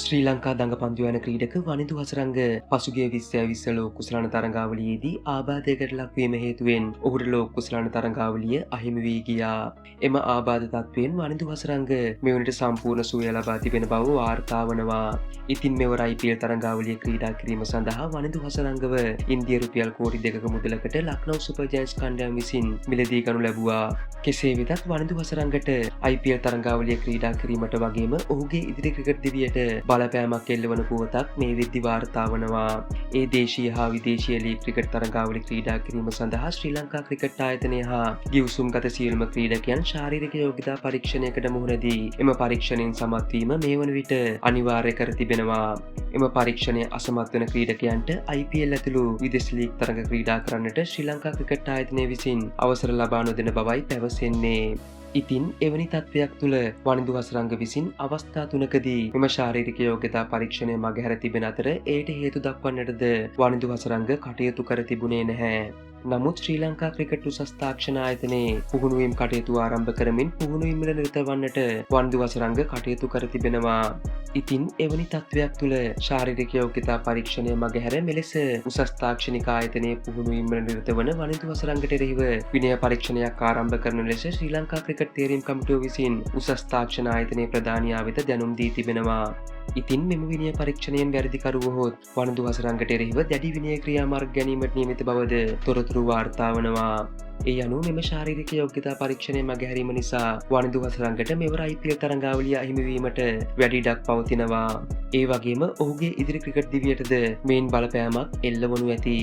ශ්‍රී ලංකා දඟපන්දු යන ක්‍රීඩක වනිඳු හසරංග පසුගිය 2020 ලෝක කුසලාන තරඟාවලියේදී ආබාධයකට ලක්වීම හේතුවෙන් ඔහුට ලෝක කුසලාන තරඟාවලිය අහිමි වී ගියා. එම ආබාධ තත්ත්වයෙන් වනිඳු හසරංග මේ වනවිට සම්පූර්ණ සුවය ලබා තිබෙන බව වාර්තා වනවා. ඉතින් මෙවර IPL තරඟාවලිය ක්‍රීඩා කිරීම සඳහා වනිඳු හසරංගව ඉන්දිය රුපියල් කෝටි 2ක මුදලකට ලක්නව් සුපර් ජයන්ට්ස් කණ්ඩායම විසින් මිලදී ගනු ලැබුවා. කෙසේ වෙතත් වනිඳු හසරංගට IPL තරඟාවලිය ක්‍රීඩා කිරීමට වගේම ඔහුගේ ඉදිරි ක්‍රිකට් දිවියට බලපෑමක් එල්ලවන පුවතක් මේ වෙද්දි වාර්තා වනවා. ඒ දේශීය හා විදේශීය ලීග් ක්‍රිකට් තරඟාවලි ක්‍රීඩා කිරීම සඳහා ශ්‍රී ලංකා ක්‍රිකට් ආයතනය හා ගිවිසුම්ගත සියලුම ක්‍රීඩකයන් ශාරීරික යෝග්‍යතා පරීක්ෂණයකට මුහුණ දී එම පරීක්ෂණයෙන් සමත් වීම මේ වන විට අනිවාර්ය කර තිබෙනවා. එම පරීක්ෂණය අසමත් වන ක්‍රීඩකයන්ට IPL ඇතුළු විදෙස් ලීග් තරඟ ක්‍රීඩා කරන්නට ශ්‍රී ලංකා ක්‍රිකට් ආයතනය විසින් අවසර ලබා නොදෙන බවයි පැවසෙන්නේ. ඉතින් එවැනි තත්ත්වයක් තුළ වනිඳු හසරංග විසින් අවස්ථා තුනකදී මෙම ශාරීරික යෝග්‍යතා පරීක්ෂණය මගහැර තිබෙන අතර එයට හේතු දක්වන්නටද වනිඳු හසරංග කටයුතු කර තිබුණේ නැහැ. නමුත් ශ්‍රී ලංකා ක්‍රිකට් උසස් තාක්ෂණ ආයතනයේ පුහුණුවීම් කටයුතු ආරම්භ කරමින් පුහුණුවීම් වල නිරත වන්නට වනිඳු හසරංග කටයුතු කර තිබෙනවා. ඉතින් එවැනි තත්ත්වයක් තුළ ශාරීරික යෝග්‍යතා පරීක්ෂණය මගහැර මෙලෙස උසස් තාක්ෂණික ආයතනයේ පුහුණුවීම් වල නිරත වන වනිඳු හසරංගට එරෙහිව විනය පරීක්ෂණයක් ආරම්භ කරන ලෙස ශ්‍රී ලංකා ක්‍රිකට් තේරීම් කමිටුව විසින් උසස් තාක්ෂණ ආයතනයේ ප්‍රධානියා වෙත දැනුම් දී තිබෙනවා. ඉතින් මෙම විනය පරීක්ෂණයෙන් වැරදිකරු වුවහොත් වනිඳු හසරංගට එරෙහිව දැඩි විනය ක්‍රියාමාර්ග ගැනීමට නියමිත බවද තොරතුරු වාර්තා වනවා. ඒ අනුව මෙම ශාරීරික යෝග්‍යතා පරීක්ෂණය මගහැරීම නිසා වනිඳු හසරංගට මෙවර IPL තරඟාවලිය අහිමි වීමට වැඩි ඉඩක් පවතිනවා. ඒ වගේම ඔහුගේ ඉදිරි ක්‍රිකට් දිවියටද මෙයින් බලපෑමක් එල්ලවනු ඇති.